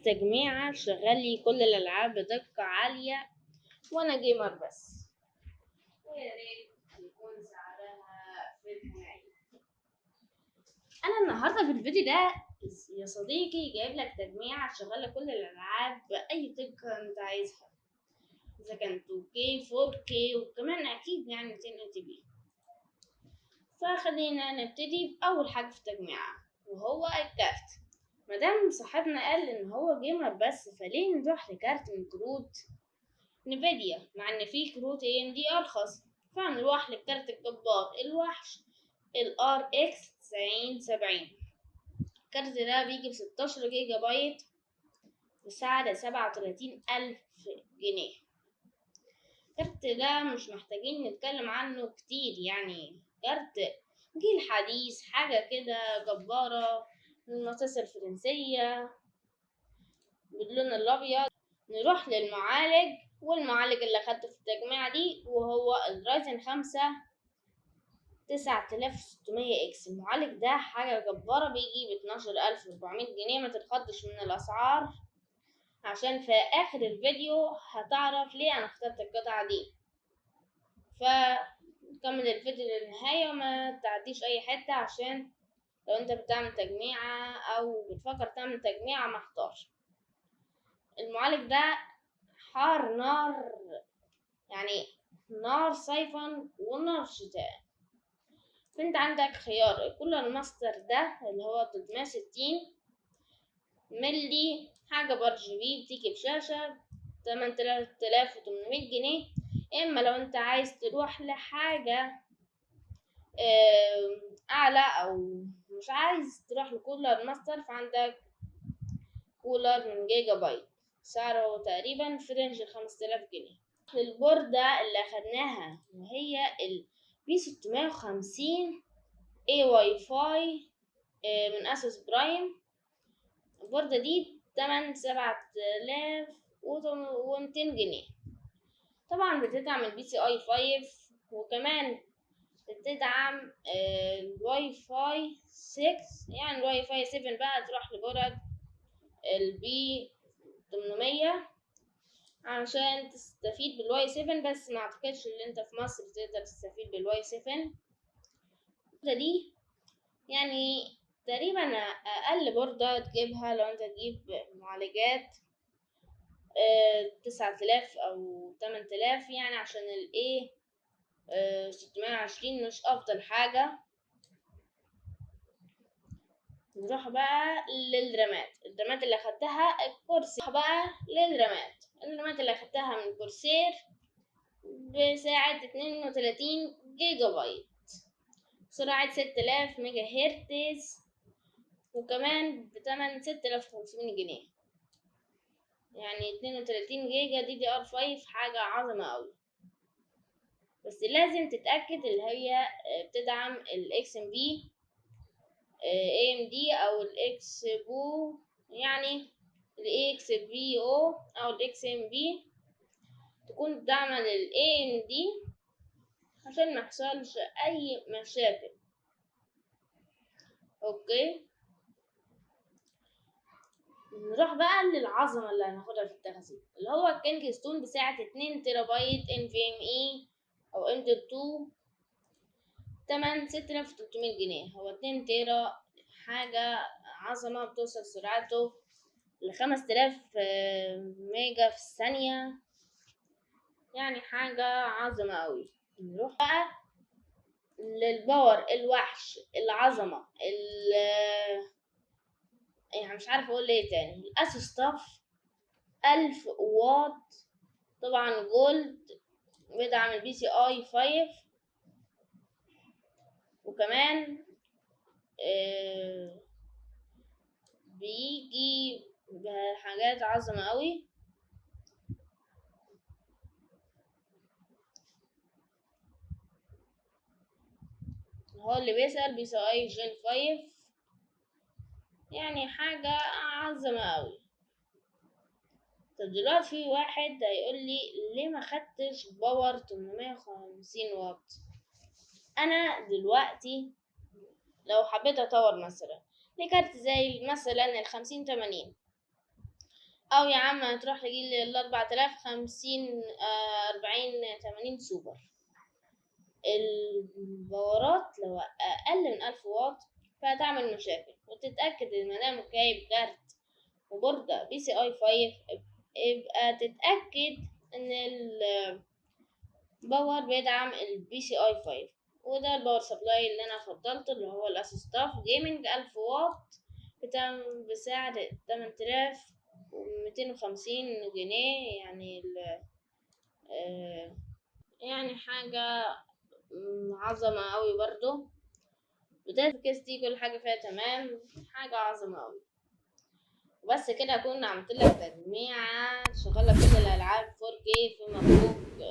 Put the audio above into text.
تجميعة شغال لي كل الألعاب بدقة عالية وأنا gamer بس، ويا ريت يكون سعرها في الحنين. أنا النهاردة في الفيديو ده يا صديقي جايب لك تجميعة شغالة كل الألعاب بأي دقة أنت عايزها، إذا كان 2K 4K وكمان أكيد يعني 1080p. فخلينا نبتدي بأول حاجة في التجميعة وهو الكارت. مادام صاحبنا قال إن هو gamer بس، فليه نروح لكارت من كروت نفيديا مع إن في كروت AMD أرخص؟ فهنروح للكارت الجبار الوحش ال RX 9070. الكارت ده بيجي ب16 جيجا بايت بسعر 37,000 جنيه. الكارت ده مش محتاجين نتكلم عنه كتير، يعني كارت جيل حديث، حاجة كده جبارة من المؤسسة الفرنسية باللون الأبيض. نروح للمعالج، والمعالج اللي أخدته في التجميعة دي وهو ال Ryzen 5 9600 X. المعالج ده حاجة جبارة، بيجي ب12,400 جنيه. ما تتخضش من الأسعار عشان في آخر الفيديو هتعرف ليه أنا اخترت القطعة دي. فكمل الفيديو للنهاية وما تعديش أي حتة، عشان لو انت بتعمل تجميعة أو بتفكر تعمل تجميعة محتار. المعالج ده حار نار، يعني نار صيفا ونار شتاء. فانت عندك خيار ال Cooler Master ده اللي هو 360 ملي حاجة ب RGB، بتيجي بشاشة 8800 جنيه. اما لو انت عايز تروح لحاجة اعلى او مش عايز تروح ل Cooler Master، فعندك كولر من جيجا بايت سعره تقريبا في range 5000 جنيه. البوردة اللي اخدناها وهي ال B 650 A WiFi من Asus Prime. البوردة دي تمن 7200 جنيه. طبعا بتدعم ال PCI 5، وكمان بتدعم الواي فاي 6، يعني الواي فاي 7 بقى تروح ل board ال B 800 عشان تستفيد بالواي 7، بس ما اعتقدش ان انت في مصر تقدر تستفيد بالواي 7. البوردة دي يعني تقريبا اقل بوردة تجيبها لو انت تجيب معالجات 9000 او 8000، يعني عشان الايه 620 مش افضل حاجة. نروح بقى للرامات. الرامات اللي اخدتها الكورسير، نروح بقى للرامات. الرامات اللي اخدتها من Corsair بسعة 32 جيجا بايت، سرعة 6000 ميجا هرتز، وكمان بتمن 6500 جنيه، يعني 32 جيجا DDR 5، حاجة عظمة أوي. بس لازم تتأكد اللي هي بتدعم ال XMP AMD أو ال Expo، يعني ال EXPO أو ال XMP تكون داعمة لل AMD عشان ما يحصلش أي مشاكل. okay، نروح بقى للعظمة اللي هناخدها في التخزين اللي هو كينج ستون بسعة 2 تيرا بايت NVMe أو M dot 2، تمن 6300 جنيه. هو 2 تيرا حاجة عظمة، بتوصل سرعته ل5000 ميجا في الثانية، يعني حاجة عظمة أوي. نروح بقى لل power الوحش العظمة يعني مش عارفة أقول إيه تاني. ال Asus TUF 1000 واط، طبعا gold، بيدعم ال PCI 5، وكمان بيجي بحاجات عظمة أوي. هو اللي بيسأل PCI Gen 5، يعني حاجة عظمة أوي. طب دلوقتي في واحد هيقول لي ليه ما خدتش power 850 واط؟ انا دلوقتي لو حبيت اطور مثلا لكارت زي مثلا 5080، او يا عم هتروح لجيل 4050، 4080 سوبر. الباورات لو اقل من 1000 واط فهتعمل مشاكل. وتتأكد ان مادام جايب كارت وبوردة PCI 5، يبقى تتأكد ان ال power بيدعم ال PCI 5. وده ال power supply اللي انا فضلته، اللي هو ال ASUS TUF Gaming 1000 واط، بسعر 8250 جنيه. يعني ال آه يعني حاجة عظمة أوي. برضو بداية ال case دي كل حاجة فيها تمام، حاجة عظمة أوي. وبس كده أكون عملت لك تجميعة شغالة كل الألعاب 4K في MacBook 2K.